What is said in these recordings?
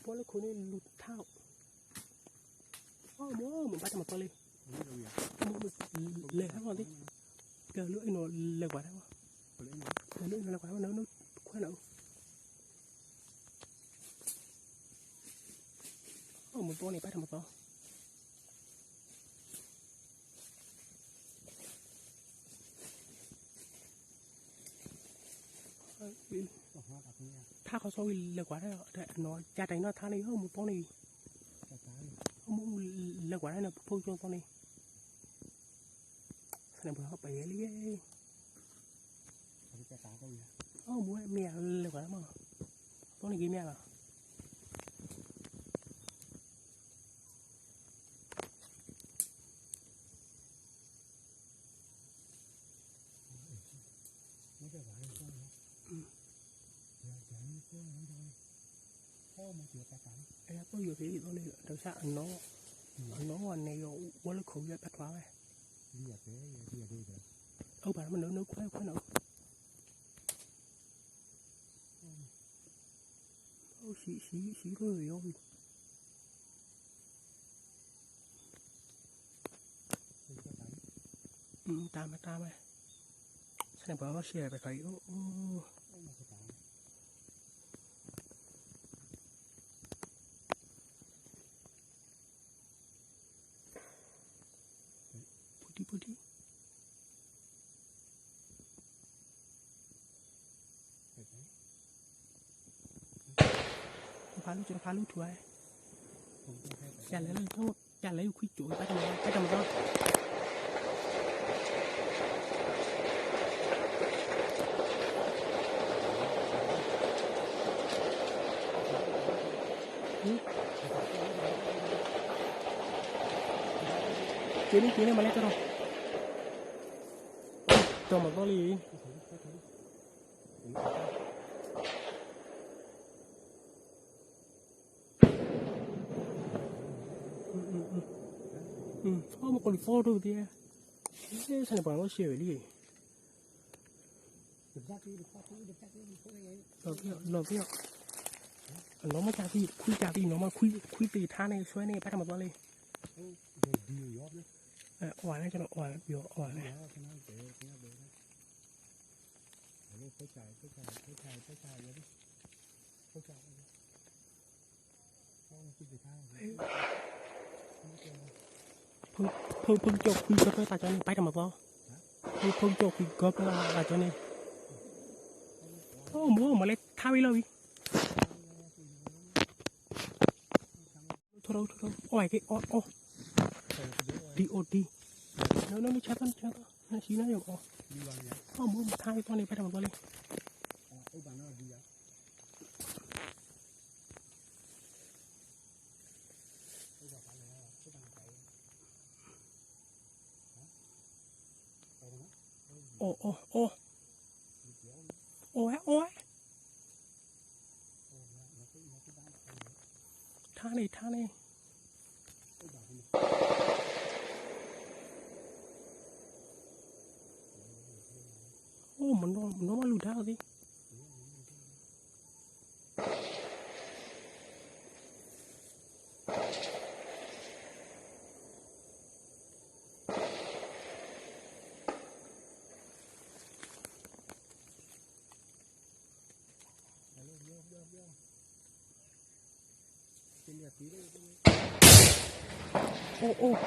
ဝဲလၢခိၣ်န့ၣ်လူၤထါ, အမိၢ် မိၢ်ဘၣ်တၢ်မၤသီလံ, မိၢ် မိၢ်လဲၤဟဲလီၤသ့, ကဲလၢအံၤနီၤလဲၤကွၢ်တၢ်, ကဲလၢအံၤနီၤလဲၤကွၢ်တၢ် နခွဲးနၤ, အမိၢ်သီန့ၣ် ဘၣ်တၢ်မၤသီ ထါခီစီဝံၤလဲၤကွၢ်တၢ်, နီၤကၢ်တၢ်အံၤနီၤထါန့ၣ် အမိၢ်သီန့ၣ်, အမိၢ်လဲၤကွၢ်တၢ်န့ၣ် ဖိကၠိသီန့ၣ်, ဆန့ၣ်ပှၤပယဲလံ, အမိၢ်မ့ၢ်လဲၤကွၢ်တၢ်မး, သီန့ၣ်က့ၤမ့ၢ်လီၤ. အဲ ပယီၤဖဲအံၤသီန့ၣ် တၢ်ဆါအနီၢ်, အနီၢ်ဝဲန့ၣ်ယီၤဝဲလၢခိၣ်ယီၤတၢ်ထွါဝဲ, အိၣ်ဘၣ်မနုၤနခွဲးခွဲးနီၤ, အိၣ် ဆံး ဆံး ဆံး ယီၤဝံၤ တၢ်မး တၢ်မး, ဆန့ၣ်ပှၤလီၤရှဲပှဲၤခီအံၤ, အိၣ် ဖိဒံ ဖိဒံ ဖးလူထူဝဲ, ကလဲၤလၢ ကလဲၤယူၤခွံကၠိၤ ဘၣ်တၢ်မၤသီ က့ၤန့ၣ် က့ၤန့ၣ် မၤလဲၣ်တရီ, တၢ်မၤသီလံ, မ့ၢ်ကီၢ်လံသီဒိၣ်သ့, ဆန့ၣ်ပှၤလီၤရှဲဝဲလံ, လီၤသ့, လီၤသ့, အနီၢ်မ့ၢ်ကၢ်သံ ခွံကၢ်သံနီၢ်မး ခွံသ့ၣ်ထါန့ၣ် ဆွဲန့ၣ် ဘၣ်တၢ်မၤသီလံ, အီၣ်ဝဲန့ၣ် အီၣ်ဝဲန့ၣ်, ဖိကၠိၣ်ခွံကီၢ်ဖျၢၣ်တၢ်ကၠီန့ၣ် ဘၣ်တၢ်မၤသီ, ဖိကၠိၣ်ခွံကီၢ်ဖျၢၣ်တၢ်ကၠီန့ၣ်, အိၣ်မိၢ် မၤလဲၣ်ထါဝံၤလီၤဝံၤ ထီၣ်ထီၣ်ထီၣ်ထီၣ် အီၣ်က့ၤအီၣ်အီၣ်, ဒံအီၣ်ဒံ, နနနဆါသီနဆါသီ နဆံနယိၣ်အီၣ်, အီၣ်မိၢ်မၤထါဝံၤသီန့ၣ် ဘၣ်တၢ်မၤသီလံ. အိၣ်အိၣ်အိၣ်, အိၣ်ဝဲအိၣ်ဝဲ, ထါန့ၣ်ထါန့ၣ်, အိၣ် မနီၢ်မနီၢ်မးလူၤဒါအီၤသ့. အိၣ်အိၣ်,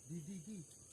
ဒ်ဒ်ဒ်